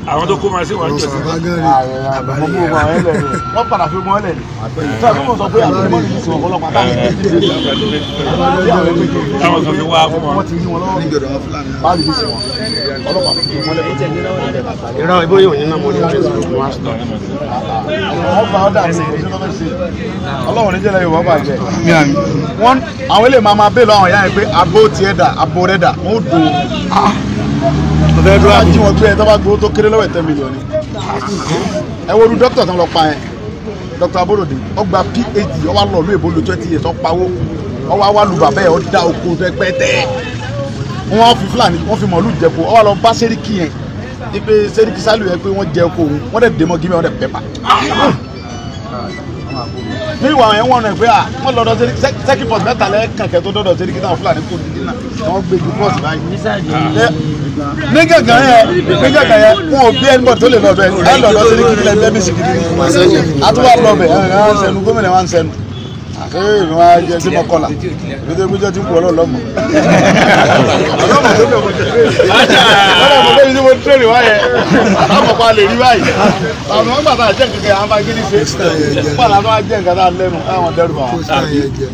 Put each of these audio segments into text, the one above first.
Àwọn tó kó máa sí wọn jọ sí. Wọ́n padà fi wọn lẹ̀ ní. Sọ sọ pé àwọn ọmọ yìí sì wọ́n ọlọ́pàá táwọn Táwọn kan fi wá fún wọn. Wọ́n ti rí wọn lọ́wọ́. Báyìí sì wọ́n ọlọ́pàá fi wọn lẹ̀. Irọ́ ibó yóò ní náà mo ní Facebook wá sọ. Wọ́n gba ọ́dà mi kò sí lọ́fẹ́ sí. Ọlọ́run ní jẹ́lẹ̀ Yorùbá bàjẹ́. Wọ́n àwọn eléyìí máa bẹ́ẹ̀ lọ àwọn ìyá yẹn pé abo tiẹ̀ dà abo rẹ̀ dà wọ́n ó dùn. Wọ́n á jí wọn gbé ẹ tó bá gbowó tó kéré lọ́wọ́ ẹ̀ 10 million ni. Ẹ wo olú dókítà tán lọ pa yẹn. Dr. Aborode, ó gba PhD, ó wá lọ ìlú èbó, lo 20 years, ó pawó, ó wá wá lu bàbá ẹ̀, ó dá oko rẹpẹtẹ. Wọ́n fi Fúlàní, wọ́n fi màálù jẹko, ó wá lọ bá sẹ́ríkì yẹn pé sẹ́ríkì sálù yẹn pé wọ́n jẹ oko òun, wọ́n dẹ̀ dé mọ́ gímẹ̀, wọ́n dẹ̀ pẹ́pà. Ní ìwà yẹn wọ́n rẹ̀ pé à wọ́n lọ́dọ̀ sẹ́ríkì sẹ́kì pọ̀sì mẹ́ta lẹ́ẹ̀kànkẹ́ tó dọ́dọ̀ sẹ́ríkì táwọn Fúlàní kò dídí náà wọ́n gbé ju pọ̀sì báyìí. Ní gàngàn yẹn, ní gàngàn yẹn, wọn ò bí ẹnibọ̀dì tó lè lọ bẹ ẹ lọ́dọ̀ sẹ́ríkì kílẹ̀ bẹ́ẹ̀ mi sì gidi àtúwà lọ bẹ ẹ ẹ ń sẹnu gómìnà wa ń sẹnu ee mi wá jẹ sí mọkànlá ibi tó gbẹjọ ti ń kú ọlọ́ọ̀lọ́mọ ọlọ́mọ tó bẹ̀ mọ̀ jẹ́ ọlọ́mọ tó bẹ̀ tí mo tírèrè wá yẹ àmọ̀ pa lè rí báyìí àwọn ọmọ gbàtà jẹ́ nǹkan kan àwọn bá gidi ṣe pàdé àwọn jẹ́ nǹkan tá a lẹ́nu àwọn dẹ́rù bá wọn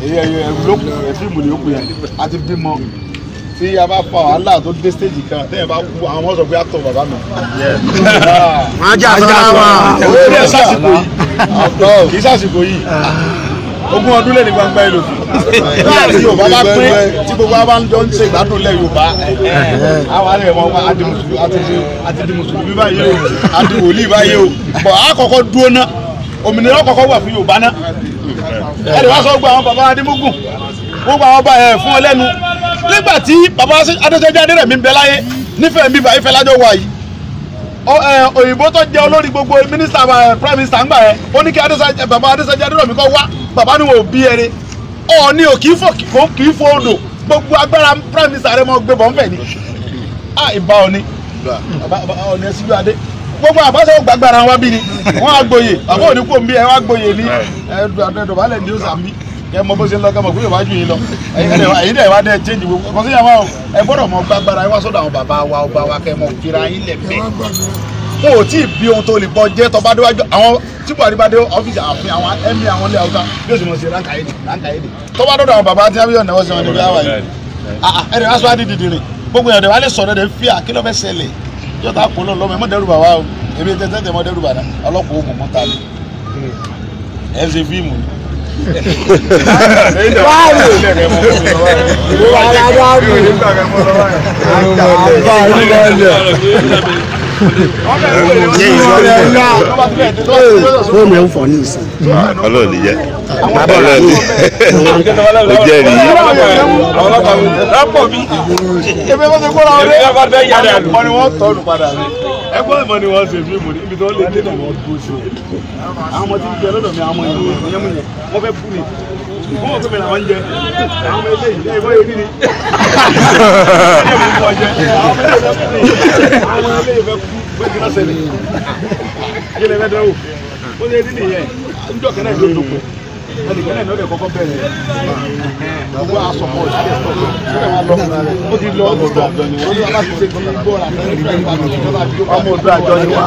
èyí ẹ̀yọ ẹ̀rù ló kù ẹ̀ fíìmù ni ó kù yẹn àti bímọ tí a bá fa wàhálà tó dé stage kan tẹ́yìn bá kú àwọn ọmọ sọ pé àtọ̀ bàbá mi. Wọ́n á jà sọ́ra wa. Kì í sàsìkò yìí, kì í sàsìkò yìí, ogún ọdún lè ní gbangba ìlò tí Yorùbá bá pín tí gbogbo wa bá ń jọ ń ṣe ìgbádùn lẹ Yorùbá àwọn àlẹ wọn àti di mùsùlùmí báyìí o, àti wòlíì báyìí o, bọ̀ á kọ́kọ́ dúró ná, òmìnira kọ́kọ́ wà fún Yorùbá ná. Ẹ̀rọ wá sọ gbọ́ àwọn bàbá Adémógún, gbogbo àwọn ọba ẹ̀ fún ọ lẹ́nu nígbà tí bàbá Adéṣẹ́jú Adérẹ̀mí ń bẹ láyé nífẹ̀ẹ́ mi bá ìfẹ́ lájọ wà yìí, òyìnbó tó jẹ́ olórí gbogbo mínísítà, prime minister ńgbà yẹn, ó ní kí bàbá Adéṣẹ́jú Adérẹ̀mí kó wá. Bàbá ni wọn ò bí ẹrẹ Ọọ̀ni ò kì í fò kì í fò odò, gbogbo agbára prime minister rẹ mọ gbé bọ̀ nfẹ̀ ni a ìbá Ọọ̀ni Ọọ̀ni ẹsíjú adé gbogbo àbáṣe gbàgbára wa bí ni wọn á gboyè bàbá òní kò ń bí ẹ wá gboyè ní ẹdùnbalẹ̀ ní ọ̀sán bí kẹ mọ bó ṣe ń lọ, kẹ mọ pé yóò wá jù yín lọ. Ẹ̀yin dẹ̀ wá dẹ̀ change gbogbo kò sí yàrá o. Ẹ gbọ́dọ̀ mọ gbàgbára ẹ wá sọ́dọ̀ àwọn bàbá wa, ọba wa, kẹ mọ fira yín lẹ̀ bẹ́ẹ̀. Wọn ò tí ì bí ohun tó lè bọ jẹ́ tọba déwájú àwọn tí Buhari bá dé ọ́fíìsì ààfin àwọn ẹ̀mí àwọn ilé Haúsá bí ó sì mọ̀ sí ránkà yìí ránkà yìí tọba dọ́dọ̀ àwọn bàbá tí wọ́n bí ọ̀nà ọ̀sẹ̀ wọn níbi àwà yìí ẹ̀rẹ̀ wá sọ wá dídì rìn gbogbo ẹ̀rẹ̀ wá lè sọ̀rọ̀ ẹ̀ fíà kí ló fẹ́ ṣẹlẹ̀ yóò tá kó lọ lọ́mọ ẹ̀ mọ́ dẹ́rù bà wá o. Èmi tẹ́tẹ́ tẹ́ mọ́ dẹ́rù bà náà ọlọ́pàá ó mọ̀ mọ́ ta ni ẹ̀ ń ṣe fíìmù ni. Báyìí. Fóònù ẹ̀ ń fọ ní ìsìn. Ọlọ́run ní jẹ́ Ọlọ́run ní ó jẹ́rìí. Lápò mi. Ebe bó ṣe kóra wọn dé. Èmi bá fẹ́ yára lù. Wọ́n ni wọ́n tọ́nu padà ní. Ẹgbọ́n ìmọ̀ ni wọ́n ṣe fíìmù ní ibi tí wọ́n lè dé náà wọ́n dúró sí. Àwọn ọmọ tí ń jẹ lọ́dọ̀ mi, àwọn ọmọ yẹn mú yẹn, wọ́n fẹ́ kú ni. Wọ́n mọ̀ pé mi làwọn ń jẹ. Àwọn ọmọ eléyìí, ẹ̀ ìbọn yìí ni. Ẹ̀ mú kọ́ jẹ. Àwọn ọmọ eléyìí fẹ́ kú ni. Àwọn ọmọ eléyìí fẹ́ kú. Pé kí náà ṣẹlẹ̀? Kí lè fẹ́ dánwò? Ó ṣe ní nìyẹn. Njọ́ kẹ́nà ìlú dòkó. Ẹnìkan náà ní ọ̀dẹ̀ kọ́kọ́ bẹ̀rẹ̀. Gbogbo asọ̀kọ̀ ìṣẹ̀lẹ̀ ó ti lọ, ó ti stop. Ó ní aláṣẹ ti gbọ́ ọmọ òdu àjọ ni wá.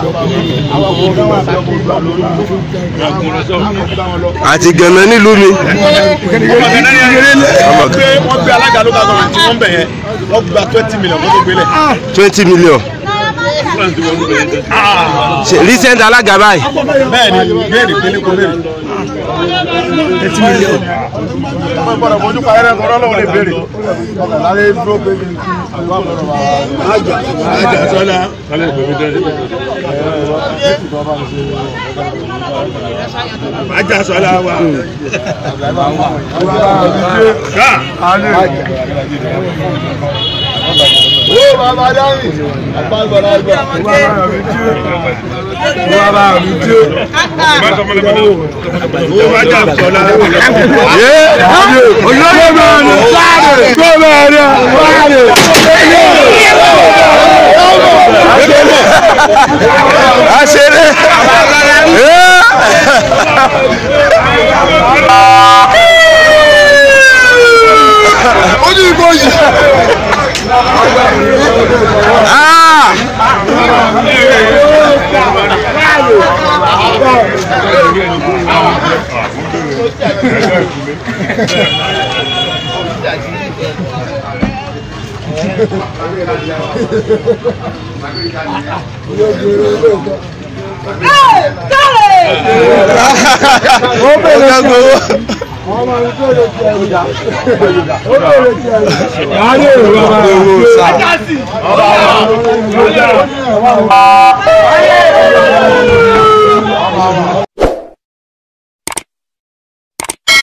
Àwọn ọmọ òdu àjọ ọmọ òdu àjọ lórí. Àti gànà nílùú mi. Wọ́n gbé alága local government tí wọ́n bẹ̀ yẹn, wọ́n gba 20 million kó tó gbélé. 20 million. Ṣe recent alága báyìí? Bẹ́ẹ̀ ni, béèrè pélé kó béèrè. 30 million. Wọ́n gbọ́dọ̀ fojú pa ẹrẹ́ kọ́ lọ́wọ́ lè béèrè. Ọkàn lálẹ́ dúró pé kí n kí àjọ Sọlá. Ajá sọlá wa. Ká. Ó bàbá dáhìn, àgbàgbọ́dá àgbà. Bàbá mi jẹ́. Ó ajá sọlá. Olóyè bẹ̀rẹ̀ sáré tó bẹ̀rẹ̀ sáré. Aṣeré. Ojú ìbò yìí. Owó.